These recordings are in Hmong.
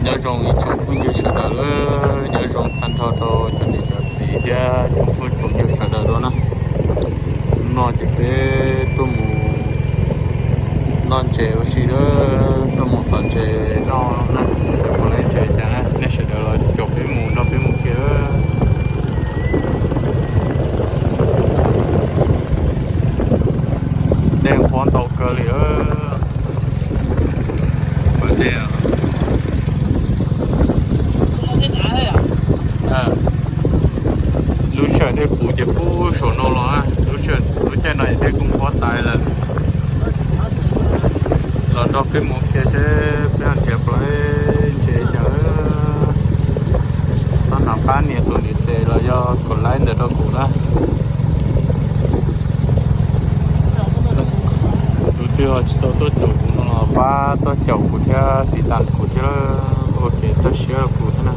Nyob zoo ib tsoom phooj ywg sawv daws, nyob zoo tag nrho rau cov niam cov txiv thiab tsoom phooj tsoom ywg sawv daws dua na. Hnub no ces peb tuaj mus noj ntses ua si lawm, tuaj mus txhom ntses noj na. Seb puas laib ntses cas na, nej sawv daws los caum peb mus nrog peb mus kiag. Dej qhuav ntau kawg li. Pawg dej, lub sij hawm dej puv ces puag saum no los, lub caij no dej kuj qhuav tas lawm. Los nrog peb mus kiag seb peb ho nrhiav puas laib ntses cas. Txhob hnav qab nias tus ntiv tes los yog kom laib ntawm rau kuv na. Tus twg ho tsis tau tuaj caum kuv no los pab tuaj caum kuv thiab tiv tas kuv thiab, ua kev txawj siab rau kuv thiab na.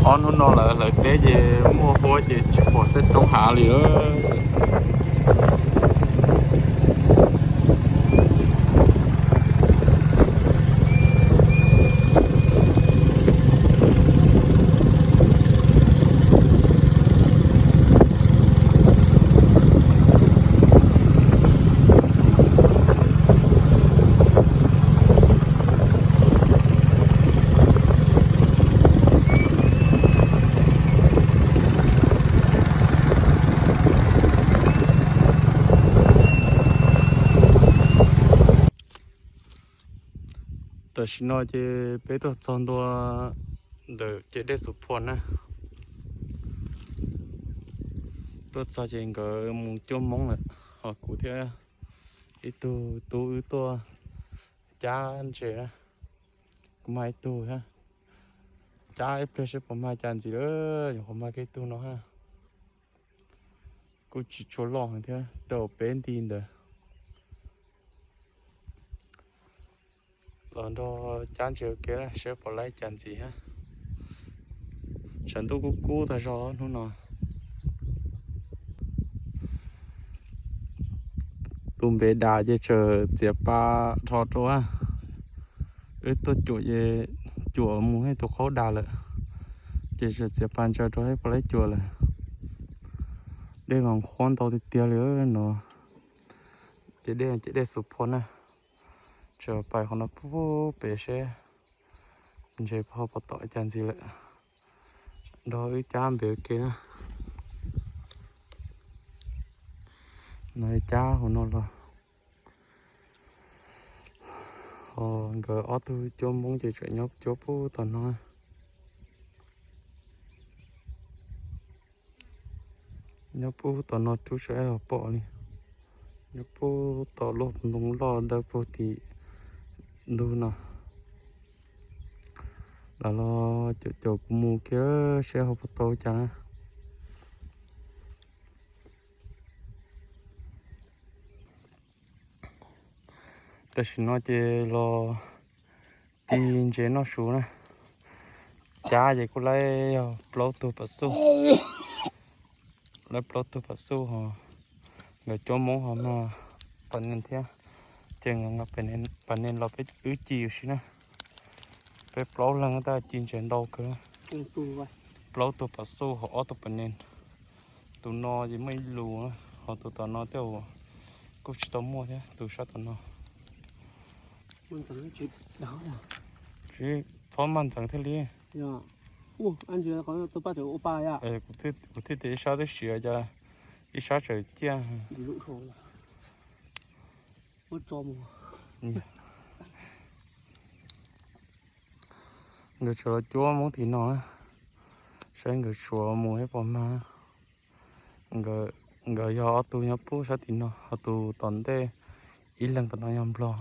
Ob hnub no lawv hlawv teb ces muaj huab ces tsis pom tej roob hav li. Tam sim no ces peb tuaj txog ntua ntawm ces dej Xus Phuam na. Tuaj txog ces nkawd mus cuab Hmoob lawm, ho kuv thiab ib tug tub wb tuaj cab ntses na. Kuv mag ib tug thiab, cab ib pliag seb puas mag cas ntxiv lawm, nyuam qhuav mag kiag ib tug no thiab. Kuj tsis tshua loj heev thiab, rau peb nti ntawd. Los nrog cab ntses ua ke seb puas laib cas ntxiv thiab. Tshav ntuj kub kub tag zog hnub no. Tus npe das ces tseem txiav pa dhos rau. Wb tuaj cuam, cuam mus tus qaub das lawm, ces tseem txiav pa ntsaws rau seb puas laib cuam lawm. Dej mas qhuav ntau tiag tiag li no. Ces dej ces dej Xus Phuam na. Tseem pais qhov no pub pem seb ntses ho puas tom cas ntxiv lawm. Nrog wb cab npe ua ke na. No cab hauv no los. Ho nkawd ob tug cuab Hmoob ces tseem nyob cuab pub tom no. Nyob pub tom no rub tsis los pom li. Nyob pub tom lub ntoo loj dawb paug tim ntug no. Lam los caum caum kuv mus kiag seb ho puas tau cas na. Tam sim no ces los ci ntses noj su na. Cab ces kuj laib yog plaub tug pas xuj. Laib plaub tug pas xuj ho nkawd cuab Hmoob ho mag pas nees thiab. Ces nkawd pas nees los peb wb ci ua si na. Peb plaub leeg tab ci ntses ntau kawg. Plaub tug pas xuj ho ob tug pas nees. Tus no ces muaj ib lus, ho tus tom no tej zaum kuj tsis tau muaj thiab, tus sab tom no. Tsis txhob maj ntxeev thiaj li. Kuv thiaj tias ib sab twb siav cas ib sab tseem ciaj. Nkawd tseem los cuab Hmoob tim no, saib nkawd suav mus ib puas mag. Nkawd yog ob tug nyob pub sab tim no, ho tus tom ntej ib leeg tom no yog Nplog.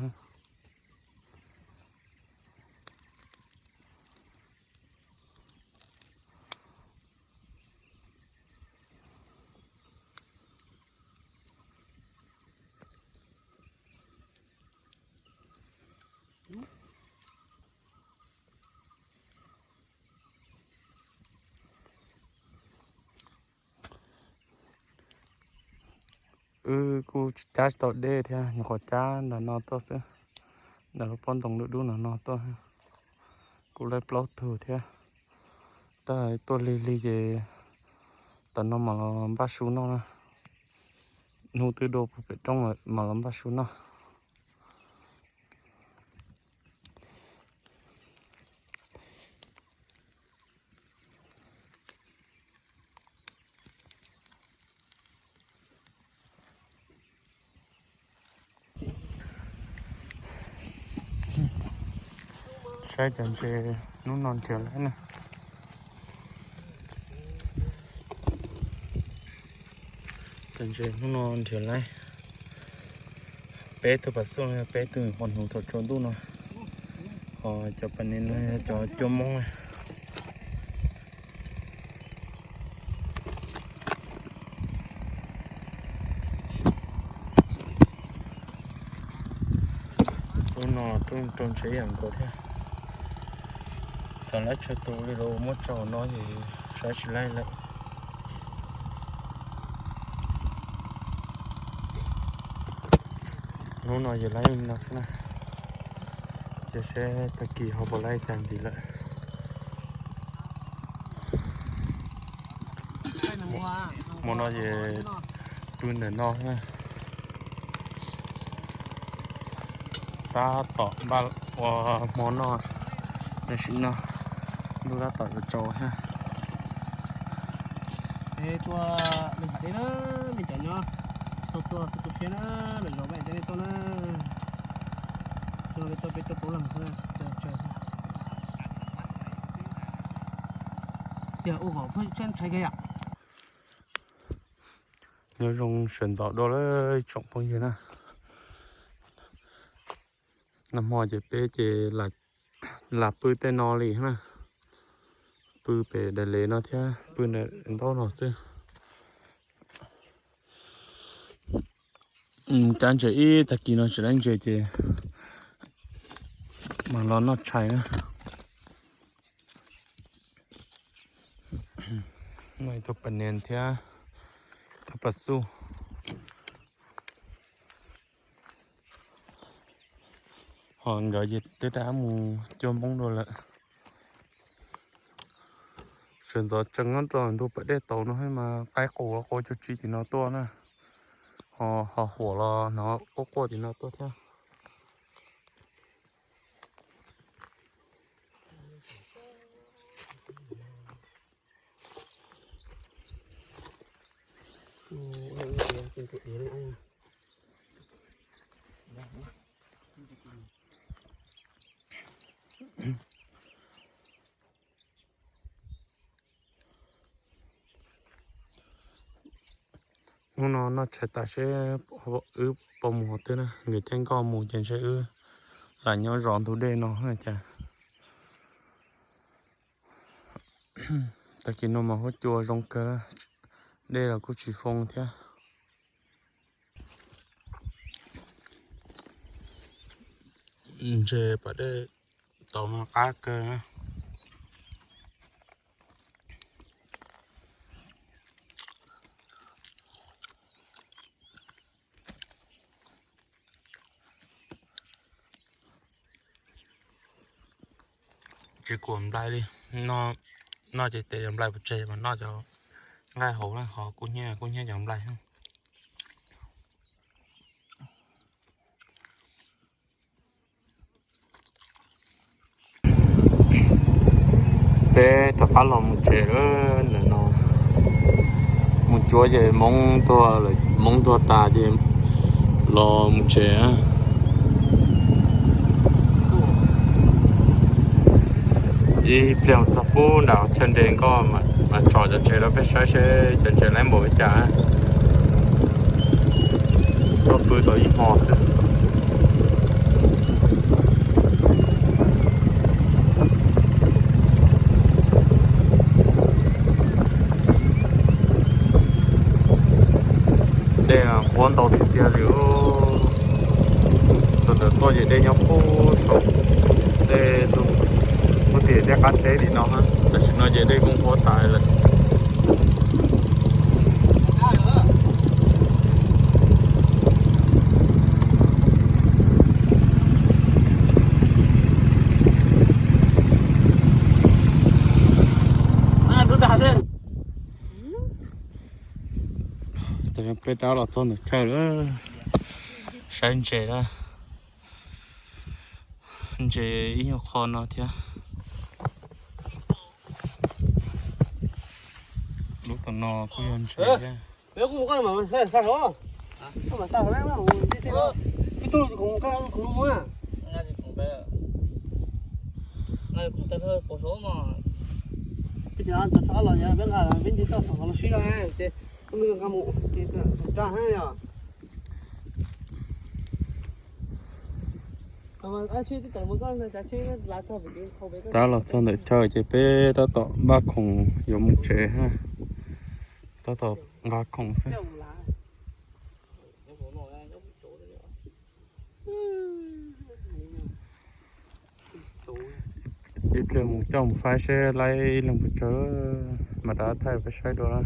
wb kuj cab tsis tau dej thiab, nyuam qhuav cab nram no tuaj xwb, nram lub pob ntoo dub dub no no tuaj. Kuj laib plaub tug thiab. Tab tuaj lig lig ces tam no mam los npaj su noj na. Hnub twb dua puag pem roob lawm mam los npaj su noj. Saib cov ntses hnub no nrhiav laib na. Cov ntses hnub no nrhiav laib. Peb tug pas xub, peb tug qhov hnuv thaum tsaus ntuj no. Ho cov pas nias no yog cov cua Hmoob na. Hnub no rau ntshe ib yam nkaus thiab. Cov laib tsawg tus li los muab tso no ces saib tsis laib lawm. Hnub no ces laib li no xwb na. Ces seb tag kis ho puas laib cas ntxiv lawm. Hmo no ces pw ntawm no na. Tab tom npaj ua hmo noj tam sim no, ntuj tab tom yuav tsaus thiab. Es tua li hav deb na, nej cov nyob tau tua tu siab na, lwm zaus mam coj nej tuaj na. Xyoo li tuaj peb tuaj poob leeg xwb na, tiag ua qhov phaj tshab ntshai kawg yom. Nyob zoo sawv ntxov dua lawm tsoom phooj ywg na. Nag hmo ces peb ces lam pw tej no li na, pw pem daim lev no thiab pw ntaub no xwb. Cab ntses ib tag kis no tsis laib ntses ces mam los noj tshais na. Noj ib tug pas nias thiab ib tug pas xub. Ho nkawd ces twb rov mus cua Hmoob dua lawm. Sawv ntxov tsees nyob rau ntug pas dej tauv no mas qaib qus los qau cuag tsi tim no tuaj na. Ho, ho huam los hnov quaj quaj tim no tuaj thiab. Hnub no noj tshais tas seb wb puas mus qhov twg na, nkawd caij nkoj mus ces ntshe wb lam nyob zov ntug dej no cas. Tag kis no mas huab cua zoo kawg, dej los kuj tsis foo thiab. Ntses pas dej tauv no qab kawg. Tsis kuam nplai li, noj ces tes cov nplai pov tseg mas noj cov nqaij hauv na, ho kub hnyiab kub hnyiab cov nplai. Peb rov qab los mus tsev lawm ntawm no. Mus cuav ces hmoov tuag, hmoov tuag tas ces los mus tsev. Ib pliag txog pub nram chaw nres nkoj mas tsom cov ntses rau peb saib seb cov ntses laib npaum li cas. Tuaj pw tau ib hmo xwb. Dej qhuav ntau tiag tiag li. Thaum ntawd tuaj ces dej nyob puag saum tej lub, puag tim tej qab teb li no, tam sim no ces dej kuj qhuav tas lawm. Peb rov los txog ntawm chaw lawm, saib ntses na, ntses ib nyuag qho no thiab. Lub tom no kuj yog ntses thiab. Rov los txog ntawm chaw ces peb tab tom npaj khoom yuav mus tsev na, tab tom nqa khoom xwb. Ib pliag mus coj mus faib seb laib ib leeg puas tsawg, mas rov thaij peb saib dua na.